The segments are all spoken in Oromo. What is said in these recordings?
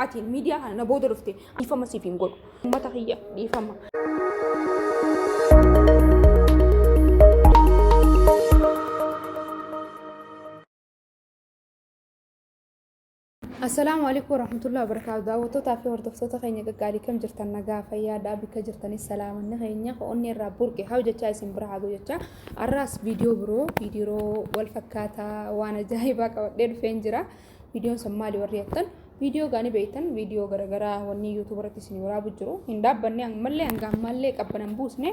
ati miidiyaa kana na booda dhufte dhiifama siif hin godhu. Uummata kiyya dhiifama. Assalaamu alaikum warahmatullahi wabarakatuh. Daawwattootaa fi hordoftoota keenya gaggaarii kam jirtan nagaa fayyaadhaa bikka jirtanis salaamanni keenya onni irraa burqe haa jechaa isin bira haa gahu jechaa. Har'aas viidiyoo biroo viidiyoo wal fakkaataa waan ajaa'ibaa qabadhee dhufeen jira. Viidiyoon sun maali warri jettan viidiyoo gaanii beektan viidiyoo garaagaraa wanni yuutuub irratti isin waraabu jiru hin dhaabbanne ammallee hanga ammallee qabbanan buusne.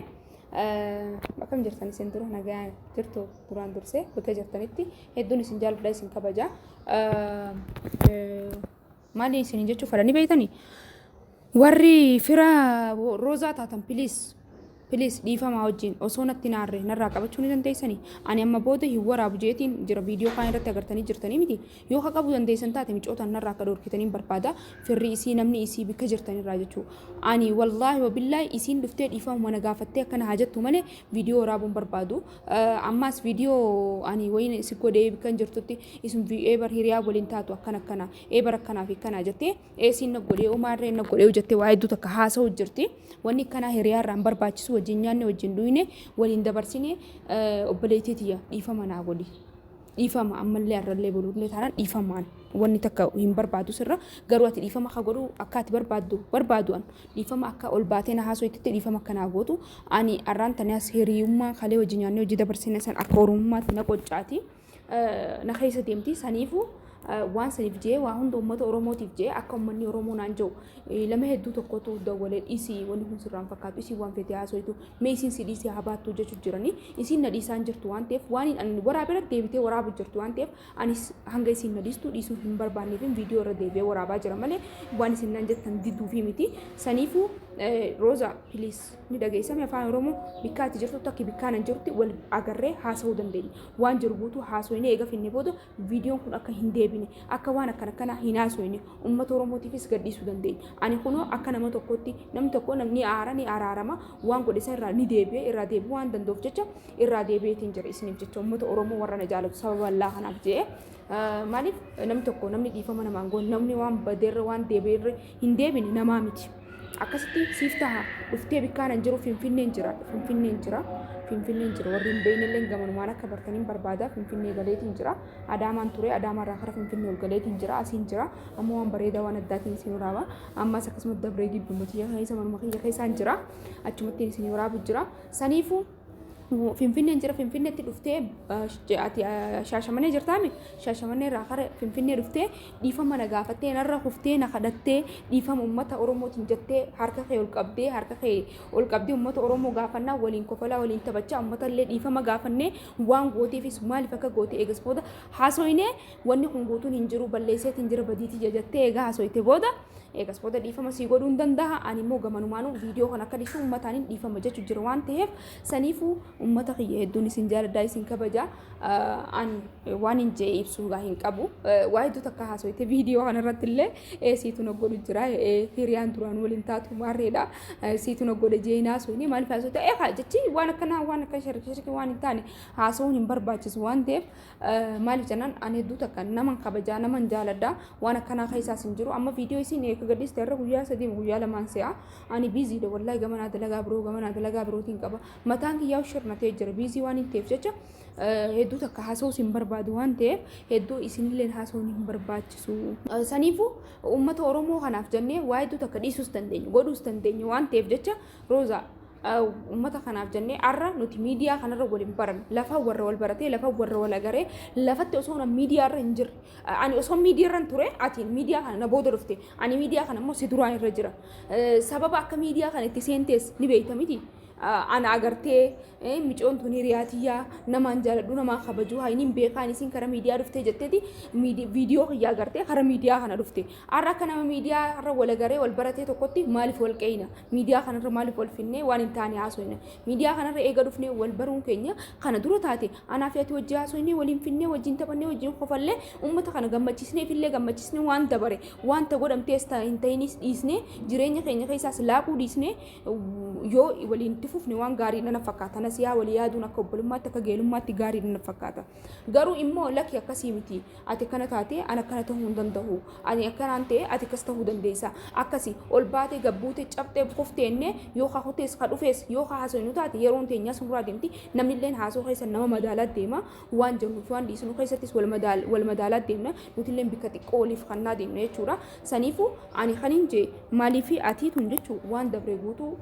Akkam jirtan isin dura nagaa jirtu duraan dursee bakka jirtanitti hedduun isin jaalladha isin kabaja. Maali isin jechuu fedhanii beektanii? Warri fira roozaa taatan piliis piliis dhiifamaa wajjin osoo natti naarre narraa qabachuu ni dandeessanii? Ani amma booda hin waraabu jeetiin jira viidiyoo kaan irratti agartanii jirtanii miti. Yoo ka qabuu dandeessan taate micootaan narraa akka dhorkitaniin barbaada. Firri isii namni isii bikka jirtanirraa jechuu. Ani wallaahi wabillaahi isiin dhuftee dhiifama mana gaafattee akkana haa jettu malee viidiyoo waraabuun barbaadu. Ammaas viidiyoo ani wayiin si godhee bikka hin jirtutti isin eebar hiriyaa waliin taatu akkana akkana eebar akkanaa fi akkanaa jettee eesiin na godhee omaarree na godhee jettee waa hedduu takka haasa'u jirti. Wanni akkanaa hiriyaa irraa hin barbaachisu wajjin nyaanne wajjin dhuyne waliin dabarsine obboleettii tiyya dhiifama naa godhi. Dhiifama ammallee arrallee boruullee taanaan dhiifamaan wanni takka hin barbaadu sirra garuu ati dhiifama akka godhu akka ati barbaaddu barbaadu an dhiifama akka ol baatee na haasoo itti dhiifama akka naa gootu ani arraan tani as hiriyummaa kalee hojii nyaannee hojii dabarsine san akka oromummaatti na qoccaati na keessa deemti saniifu waan saniif jee waa hunda uummata oromootiif jee akka uummanni oromoo naan jiru lama hedduu tokkotu dawwalee dhiisii wanni kun sirraan fakkaatu isiin waan feete haasoitu mee isiin si dhiisee haa baattuu jechuu jiranii isiin na dhiisaan jirtu waan ta'eef waan ani waraabee irra deebitee waraabu jirtu waan ta'eef anis hanga isiin na dhiistu dhiisuu hin barbaanneef viidiyoo irra deebi'ee waraabaa jira malee waan isin naan jettan diduufi miti saniifuu Rooza please ni dhageessame afaan oromoo bikkaa ati jirtu takki bikkaa nan jirutti wal agarree haasa'uu dandeenya waan jiru guutuu haasoinee eega finne booda viidiyoon kun akka hin deebine akka waan akkana akkanaa hin haasoine uummata oromootiifis gadhiisuu dandeenya. Ani kunoo akka nama tokkotti namni tokko namni aara ni araarama waan godhe isa irraa ni deebi'e irraa deebi'uu waan danda'uuf jecha irraa deebi'eetiin jira isiniif jecha uummata oromoo warra na jaalatu sababa allaa kanaaf je'e. Maaliif namni tokko namni dhiifama namaan goone namni waan badeerra waan deebi'erra hin deebine namaa miti. Akkasitti siif taha dhuftee bikkaan an jiru finfinneen jira finfinneen jira finfinneen jira warri hin beekne illee gamanumaan akka bartaniin barbaada finfinnee galeetiin jira adaamaan ture adaamaarraa kara finfinnee ol galeetiin jira asiin jira amma waan bareedaa waan addaatiin isin waraaba ammas akkasuma dabree gibbuma tiyya keessa manuma kiyya keessaan jira achumattiin isin waraabu jira saniifuu Finfinneen jira Finfinneetti dhuftee ati Shaashamannee jirtaami Shaashamannee irraa kara Finfinnee dhuftee dhiifama na gaafattee narra kuftee na kadhattee dhiifama uummata Oromootiin jettee harka kee ol qabdee harka kee ol qabdee uummata Oromoo gaafannaa waliin kofalaa waliin taphachaa uummata illee dhiifama gaafannee waan gooteefis maaliif akka goote eegas booda haasoynee wanni kun guutuun hin jiru balleesseetiin jira badiitii jettee eegaa haasoyte booda eegas booda dhiifama sii godhuu hin danda'a ani immoo gamanumaanuu viidiyoo kan akka dhiisu uummataanin dhiifama jechu jira waan ta'eef saniifuu uummata kiyya hedduun isin jaaladhaa isin kabaja ani waan hin jee ibsuu gaa hin qabu waa hedduu takka haasoyte viidiyoo kanarratti illee siitu na godhu jira hiriyaan duraan waliin taatu maarreedha siitu na godhe jee hin haasoyne maaliif haasoyte eegaa jechi waan akkanaa waan akka shirkii waan hin taane haasa'uun hin barbaachisu waan ta'eef Maaliif jennaan ani hedduu takka naman kabajaa naman jaaladha waan akkanaa keessaas hin jiru amma viidiyoo isiin eega gadhiiste irra guyyaa sadii guyyaa lamaan se'a ani biiziidha wallaahi gamanaa dalagaa biroo gamanaa dalagaa birootiin qaba mataan kiyyaa shirnatee jira biizii waan hin ta'eef jecha hedduu takka haasa'uus hin barbaadu waan ta'eef hedduu isinillee haasa'uun hin barbaachisu. Saniifuu uummata Oromoo kanaaf jennee waa hedduu takka dhiisuus dandeenya godhuus dandeenya waan ta'eef jecha Roozaa ummata kanaaf jennee arra nuti miidiyaa kanarra wal hin baranne lafa warra wal baratee lafa warra wal agaree lafatti osoo na miidiyaa irra hin jirre ani osoo miidiyaa irra hin ture ati miidiyaa kana na booda dhufte ani miidiyaa kana immoo si duraan irra jira sababa akka miidiyaa kana itti seentees ni beekta miti ana agartee micoon tun hiriyaa tiyyaa namaan jaaladhu namaa kabajuu hayniin beekaan isiin kara miidiyaa dhuftee jetteeti viidiyoo kiyyaa agartee kara miidiyaa kana dhufte har'a akka nama miidiyaa irra wal agaree wal baratee tokkotti maaliif wal qeeyna Miidiyaa kanarra maaliif wal finnee waan hin taane haasofna? Miidiyaa kanarra eega dhufnee wal baruun keenya kana dura taate anaa fi ati wajji haasofnee waliin finnee wajjin taphannee wajjin kofallee uummata kana gammachiisnee fillee gammachiisnee waan dabare wanta godhamtees hin ta'inis dhiisnee jireenya keenya keessaas laaquu dhiisnee yoo waliin itti fufne waan gaarii na fakkaata. Nasiyaa walii yaaduun akka obbolummaatti, akka geelummaatti gaarii na fakkaata. Garuu immoo lakki, akkasii miti, ati akkana taate ana akkana ta'uu hin danda'u, ani akkanaan ta'e ati akkas ta'uu dandeessa, akkasi ol baatee gabbuute cabxee kufteenne yoo kakutees ka dhufees yoo ka haasofnu taate, yeroon teenyaa sunirraa deemti. Namnilleen haasoo keessa nama madaalaa deema. Waan jennuuf waan dhiisnu keessattis wal madaalaa deemna. Nutilleen bikka xiqqoo waliif kannaa deemna jechuudha. Saniifuu ani kanin jee, maaliif ati tun jechuu waan dabre guutuu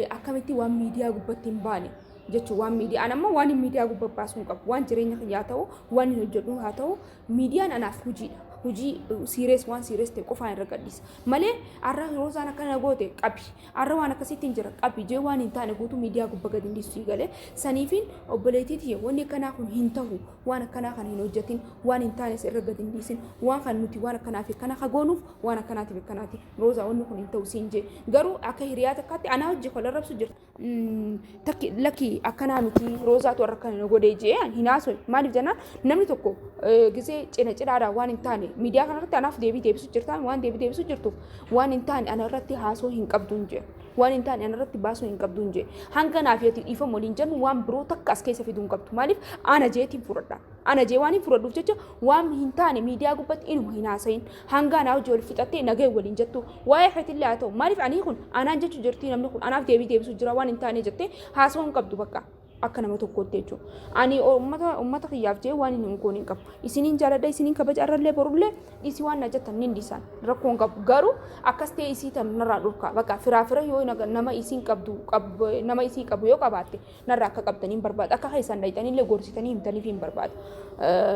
akkamitti waan miidiyaa gubbatti hin baane jechuun, waan miidiyaa an amma waan miidiyaa gubbaa baasuu hin qabu, waan jireenya kiyyaa ta'u, waan hin hojjedhu haa ta'u, miidiyaan anaaf hojiidha. Hojii serious, waan serious ta'e qofaan irra gadhiisa malee, har'a Roozaan akkana goote qabi, har'a waan akkasitti hin jira qabi jee, waan hin taane guutuu miidiyaa gubbaa gadi hin dhiisu galee. Saniifin obboleettii tiyya, wanni akkanaa kun hin ta'u, waan akkanaa kana hin hojjetin, waan hin taanes irra gadi hin dhiisin. Waan kan nuti waan akkanaa fi akkana hagoonuuf, waan akkanaatiif akkanaati. Roozaa, wanni kun hin ta'u siin jee, garuu akka hiriyaa takkaatti anaa hojii kola rabsu jirta. Takki lakki, akkanaa miti, Roozaatu har'a kana na godhee jee hin haasoo. Maaliif jennaan, namni tokko gisee cina cinaadhaan waan hin taane miidiyaa kanarratti anaaf deebii deebisu jirta, waan deebii deebisu jirtuuf waan hin taane ana irratti haasoo hin qabdu hin jee, waan hin taane ana irratti baasuu hin qabdu hin jee. Hanga naaf ati dhiifama waliin jennu waan biroo takka as keessa fiduu hin qabdu. Maaliif ana jeetiin fudhadha, ana jee waan hin fudhadhuuf jecha waan hin taane miidiyaa gubbatti inuma hin haasayin hanga anaa hojii wal fixattee nagee waliin jettu. Waa'ee keetillee haa ta'u, maaliif ani kun anaan jechuu jirti, namni kun anaaf deebii deebisuu jira, waan hin taane jettee haasawuu hin qabdu bakka akka nama tokkootti jechuudha. Ani uummata kiyyaaf jee waan hin goone hin qabu. Isiniin jaaladha, isiniin kabaja. Irrallee borullee dhiisii waan na jettan nin dhiisan, rakkoo hin qabu. Garuu akkas ta'e isii tan narraa dhorkaa, bakka firaa fira yoo nama isiin qabdu, nama isii qabu yoo qabaatte, narraa akka qabdanii hin barbaada. Akka keessan dhayxaniillee gorsitanii himtaniif hin barbaada.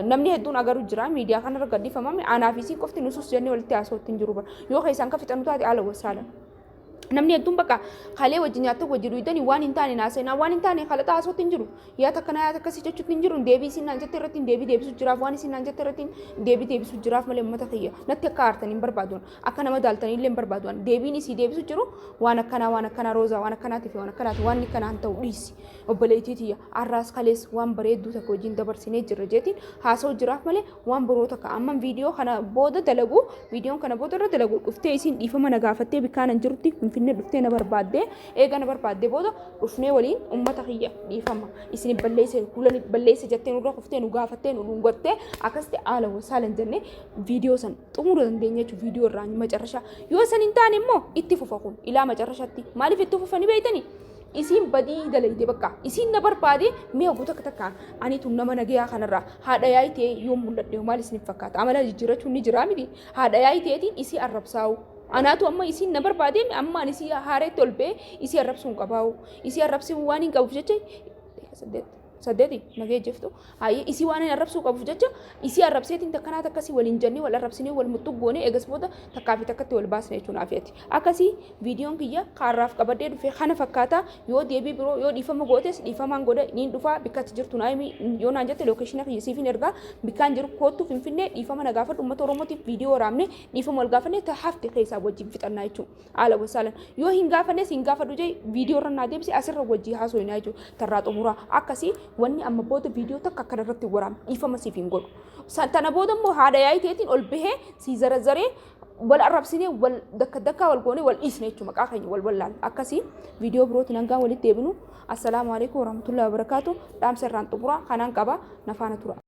Namni hedduun agaru jira miidiyaa kanarra gadhiifamame, anaaf isii qofti nusus jennee walitti haasa'utti hin jiru bara. Yoo keessan ka fixannu taate haala wasaala. Namni hedduun bakka kalee wajji nyaata wajji dhuydanii waan hin taane naaseenaa, waan hin taane kalaxa haasootti hin jiru. Yaada akkanaa, yaada akkasii jechuutti hin jiru. Deebii isin naan jette irratti deebii deebisuu jiraaf, waan isin naan jette irratti deebii deebisuu jiraaf malee, uummata kiyya natti akka aartan hin barbaadu, akka nama daaltanii illee hin barbaadu. Deebiin isii deebisu jiru waan akkanaa, waan akkanaa, Roozaa, waan akkanaatiif waan akkanaati, waan akkanaa hin ta'u, dhiisi obboleettii tiyya, har'aas kalees waan bareedduu takka wajjin dabarsinee jirra jeetiin haasa'u jiraaf malee, waan biroo takka amma viidiyoo kana booda dalagu, viidiyoon kana booda irra dalagu, dhuftee isiin dhiifama na gaafattee, bikkaan an jirutti Finfinnee dhuftee na barbaaddee, eega na barbaaddee booda dhufnee waliin uummata kiyya dhiifama isin balleesse, kulan balleesse jettee nurra kuftee nu gaafattee nu dhungattee, akkasitti haala wasaalan jennee viidiyoo san xumuruu dandeenya jechuudha. Viidiyoo irraa macarrashaa yoo san hin taane immoo itti fufa kun ilaa macarrashaatti. Maaliif itti fufa ni beeytanii? Isiin badii dalayde, bakka isiin na barbaade mi'a guutuu akka takka ani tun nama nagayaa kanarraa haadha yaa'ii ta'ee yoo mul'adhe maal isiniif fakkaata? Amala jijjiirrachuun ni jiraa miti? Haadha yaa'ii ta'eetiin isii arrabsaa'u anaatu amma isiin na barbaade, amma ani isii haareetti ol ba'ee isii arrabsuu hin qabaa'u. Isii arrabsuu waan hin qabuuf jecha, saddeet saddeeti nagee jiftu hayyee, isii waan hin arrabsuu qabuuf jecha isii arrabseetiin takkanaa takkasii waliin jennee wal arrabsinee wal muxxuggoonee, eegas booda takkaa fi takkatti wal baasne jechuun afeeti. Akkasii viidiyoon kiyya kaarraaf qabadhee dhufe kana fakkaata. Yoo deebii biroo, yoo dhiifama gootes dhiifamaan godhe, niin dhufaa. Bikkatti jirtu naa himi yoo naan jette, location kiyya siifin ergaa, bikkaan jiru koottu Finfinnee, dhiifama na gaafadhu, uummata Oromootiif viidiyoo waraabne dhiifama wal gaafanne ta hafte keessaa wajjin fixannaa jechuudha. Haala wasaalan yoo hin gaafannes hin gaafadhu jee viidiyoo irra naa deebise, asirra wajjii haasofnaa jechuudha. Tarraa xumuraa akkasii wanni amma booda viidiyoo takka akkana irratti waraabne dhiifama siif hin godhu. Tana booda immoo haadha yaa'ii ta'eetiin ol bahee sii zarazaree wal arrabsinee, wal dakka dakkaa wal goonee wal dhiisne jechuudha, maqaa keenya wal wallaan. Akkasii viidiyoo birootiin hangaan walitti deebinu, assalaamu alaikum warahmatullahi wabarakaatu. Dhaamsa irraan xumuraa kanaan qaba, nafaana tura.